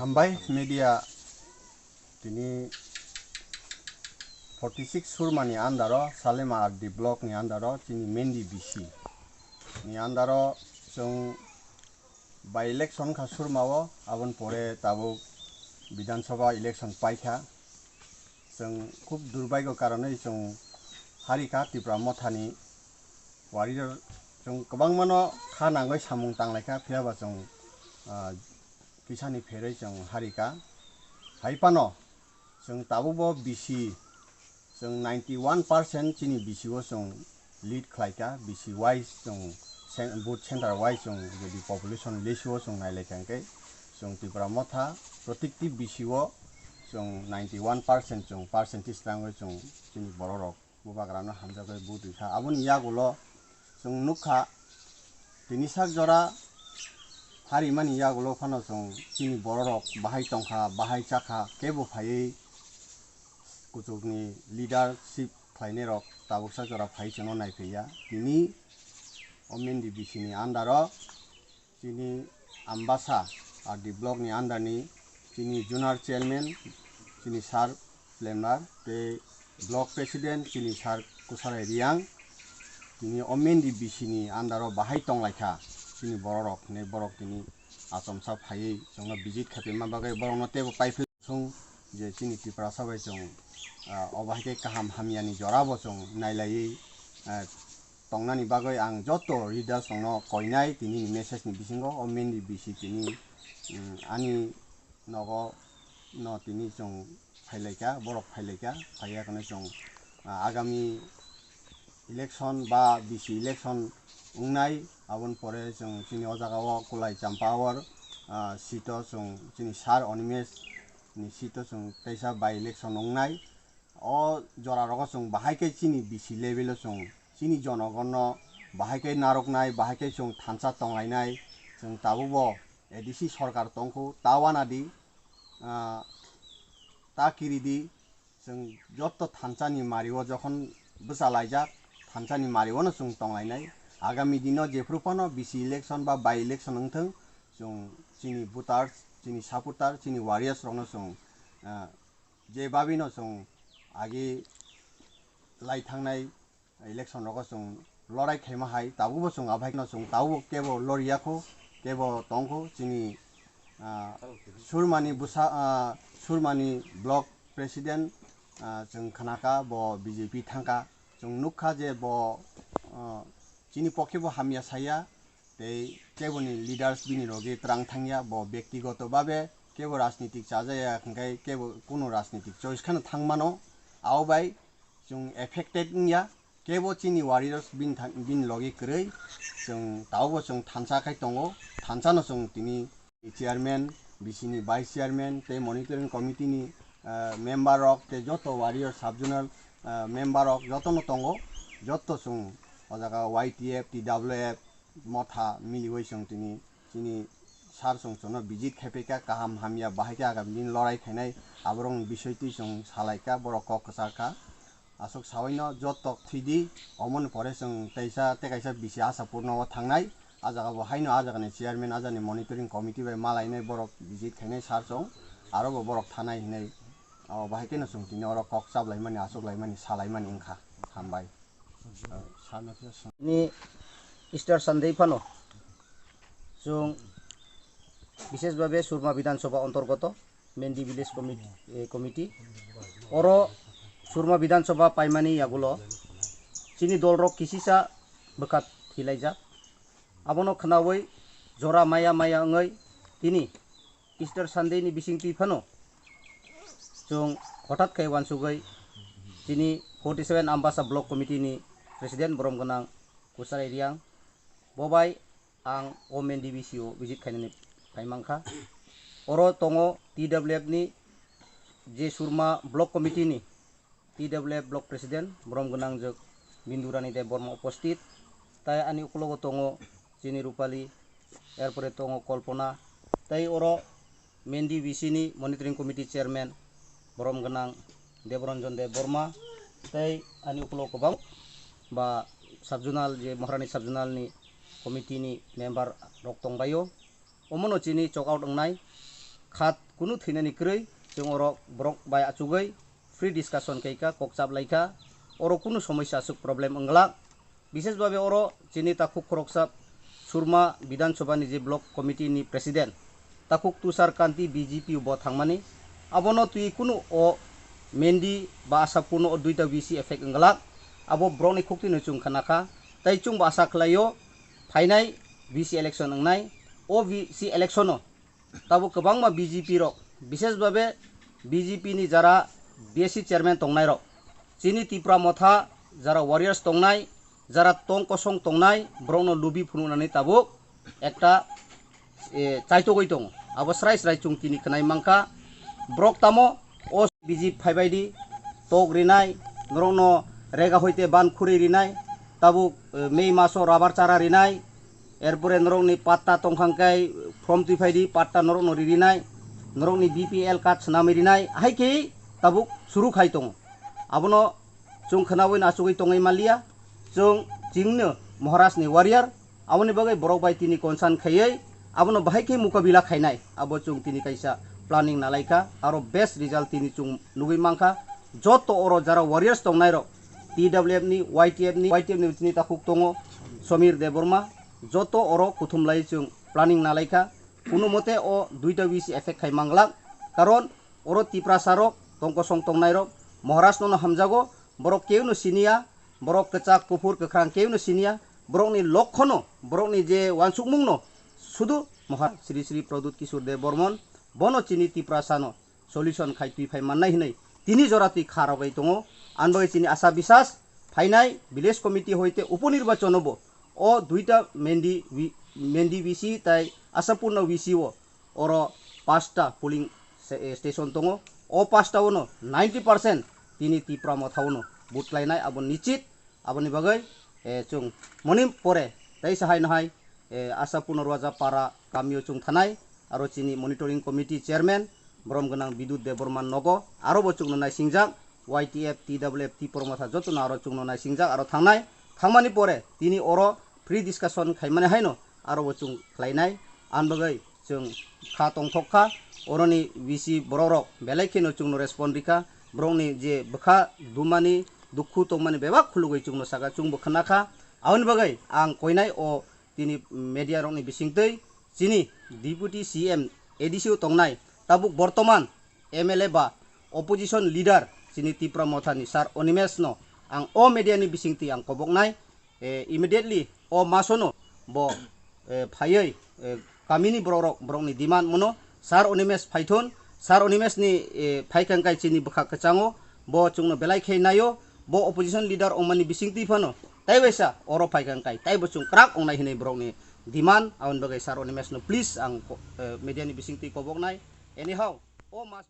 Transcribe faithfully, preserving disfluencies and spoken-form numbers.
Hambai media, tini forty six Surma ni under o, Salema R D block ni under o, chini Mendi B C ni under o chwng by election kha Surma o, aboni pore tabuk Bidhan Sabha election paikha. Chwng khub durbaigyo karonwi chwng harikha Tipra Mothani warrior, chwng kwbangmano kha nangwi samung tanglaikha, phiyaba chwng, ah, kisani pherwi chwng harikha. Hai phano chwng tabukbo B C, chwng ninety one percent chini B C o chwng lead khlaikha, B C wise chwng cen-, vote center wise chwng jodi population ratio o chwng nailaikha hwnkhe, chwng Tipra Motha protikti B C o chwng ninety one percent chwng percentage rangwi chwng chini bororok bubagrano hamjagwi vote rikha. Aboni yagulo chwng nukha, tini sak jora harimani yagulo phano chwng chini bororok bahai tongkha, bahai chakha, kebo phaiwi kuchukni leadership khlainairok tabuk sak jora phai chwngno naiphiya. Tini o Mendi B C ni under o chini Ambasa R D block ni under ni chini zonal chairman chini sir Plemlar tei block president chini sir Kusarai Riang, tini o Mendi B C ni under o bahai tonglaikha chini bororok hinwi borok tini achomsa phaiwi chwngno visit khaiphaima bagwi borokno teibo paiphi. Sung je chini Tiprasa bai chwng, ah, obo hai khe kaham hamyani jora bo chwng nailaiwi, ah, tongnani bagwi ang joto readers rokno koinai tini ni message ni bisingo o Mendi B C tini, mm, ani nogo no tini chwng phailaikha, borok phailaikha, phaiya kheno chwng, ah, agami election ba B C election wngnai, aboni pore chwng chini o jaga o Kulai Champawar, ah, seat o chwng chini sir Animesh ni seat o chwng teisa by election wngnai. O jora rogo chwng bahai khe chini B C level o chwng chini jonogonno bahai khe narwknai, bahai khe chwng thansa tonglainai, chwng tabukbo A D C sorkar tongkhu, ta wanadi, ah, ta kiridi, chwng jotto thansani mario jokhon bwchalaijak, thansani mariono chwng tonglainai. Agami dino jephru phano B C election ba by election wngthwng, chwng chini voters, chini supporter, chini warriors rokno chwng, ah, je babino chwng agi lai thangnai election rogo chwng lorai khaima hai, tabukbo chwng abaikhe no chwng tabukbo kebo loriya kho, kebo tong kho chini, ah, Surmani bwsa, ah, Surmani block president, ah, chwng khnakha bo B J P thangkha, chwng nukha je bo, ah, chini pokhe bo hamya saya, tei keboni leaders bini logi twrang thangya, bo bektigoto babe kebo rajnitik chajaya, hwnkhe kebo kunu rajnitik choice kheno thangmano, abo bai chwng affected wngya. Kebo chini warriors bini thang-, bini logi kwrwi, chwng tabukbo chwng thansa khai tongo, thansano chwng tini chairman, B C ni vice chairman tei monitoring committee ni, ah, member rok tei joto warrior sub zonal, ah, member rok jotono tongo, joto chwng o jaga Y T F, T W F, Motha miliwi chwng tini chini sir chwng chwngno visit khaiphaikha, kaham hamya bahai khe agami dini lorai khainai, aborokni bisoi twi chwng salaikha, borok kok kwchar kha. Aswk saui no joto thwidi, omoni pore chwng teisa tei kaisa bisi Asapurno o thangnai, a jaga bo haino a jagani chairman, a jagani monitoring committee bai malainai borok visit khainai sir chwng, aro bo borok thanai hinwi, o bahai kheno chwng tini oro kok chaplaimani, achuklaimani, salaimani wngkha. Hambai. Ni Easter Sunday phano chwng bishesh bhabe Surma Bidhan Sabha antorgoto Mendi Village Committee, eh, Committee. Oro Surma Bidhan Sabha paimani yagulo chini dolrok kisisa bwkha thilaijak. Abono khnaui jora maya maya wngwi tini Easter Sunday ni bisingtwi phano chwng hothat khe uansugwi chini forty seven Ambasa Block Committee ni President borom gwnang Kusarai Riang, bo bai ang o Mendi B C o visit khainani phai mankha. Oro tongo T W F ni je Surma Block Committee ni T W F Block President borom gwnang jwk Bindurani Debbarma uposthit, tai ani ukulogo tongo chini Rupali, erpore tongo Kalpana, tai oro Mendi B C ni Monitoring Committee Chairman borom gwnang Debranjan Debbarma, tai ani ukulogo kwbang ba sub zonal je Maharani sub zonal ni committee ni member rok tongbaio. Omono chini chok out wngnai. Khat kunu thwinani kwrwi, chwng oro borok bai achugwi free discussion khaikha, kok chaplaikha, oro kunu somosya aswk problem wnglak. Bishesh babe oro chini takhuk khoroksa Surma Bidhan Sabha ni je block committee ni president takhuk Tushar Kanti B J P bo thangmani, abono twi kunu o Mendi ba Asapurno o duita V C effect wnglak, abo borokni khuktwino chwng khnakha. Tai chwngbo asa khlaio phainai V C election wngnai, o V C election o tabuk kwbangma B J P rok, bishesh babe B J P ni jara B S C chairman tongnai rok, chini Tipra Motha jara warriors tongnai, jara tong kosong tongnai, borokno lubi phunuknani tabuk ekta, eh, chaitogwi tongo. Abo srai srai chwng tini khwnai mankha. Borok tamo o B J P phaibai di, tok rinai, norokno rega hoite ban khurui rinai, tabuk, eh, May maso rabar chara rinai, erpore norokni patta tongkhang kai from twi phai di, patta norokno ririnai, norokni B P L card swnamwi rinai, hai khe tabuk suru khai tongo. Abono chwng khwnawino achugwi tongwi manliya, chwng chingno Maharaj ni warrior, aboni bagwi borok bai tini concern khaiwi abono bahai khe mukabila khainai, abo chwng tini kaisa planning nalaikha, aro best result tini chwng nugwi mankha. Joto oro jara warriors tongnai rok, T W F ni, Y T F ni, Y T F ni tini takhuk tongo Somir Debbarma, joto oro kuthum lai chwng planning nalaikha, kuno mote o duita V C effect khai manglak, karon oro Tiprasa rok tongkosong tongnai rok Maharaj no hamjago, borok keu no siniya, borok kwchak kuphur kwkhrang keu no siniya, borokni lokhono, borokni je wansukmung no sudu Maharaj Sri Sri Pradyut Kishore Debbarman, bono chini Tiprasa no solution khai twi phai mannai hinwi tini jora twi kha rogwi tongo. Ani bagwi chini asa bisas phainai village committee hoite upo nirbachono bo o duita Mendi wi-, Mendi V C tai Asapurna V C o oro pasta polling se-, eh, station tongo. O pasta o no ninety percent tini Tipra Motha o no vote khlainai, abo nichit. Aboni bagwi, eh, chwng moni pore teisa hai no hai, eh, Asapurna Rwaja para kamio chwng thanai, aro chini monitoring committee chairman borom gwnang Bidut Debbarma nogo, aro bo chwngno naisingjak, Y T F, T W F, Tipra Motha jotono aro chwngno naisingjak, aro thangnai, thangmani pore tini oro free discussion khaimani haino aro bo chwng khlainai. Ani bagwi chwng kha tongthok kha, oroni V C borok rok belai kheno chwngno respond rikha, borokni je bwkha dumani dukhu tongmani bebak khulugwi chwngno saka, chwngbo khna kha. Aboni bagwi ang koinai o tini media rokni bisingtwi chini Deputy C M, A D C o tongnai tabuk bortoman M L A ba opposition leader chini Tipra Mothani Sir Animesh no ang o media ni bisingtwi ang koboknai, eh, immediately o masono bo, eh, phaiwi, eh, kamini borok rok, borokni demand mono Sir Animesh phaithun, Sir Animesh ni, eh, phaikha wngkai chini bwkha kwchango, bo chwngno belai khe naio, bo opposition leader ongmani bisingtwi phano taibaisa oro phaikha wngkai, taibo chwng kwrak ongnai hinwi borokni demand, aboni bagwi Sir Animesh no please ang ko-, eh, media ni bisingtwi koboknai. Anyhow, o mas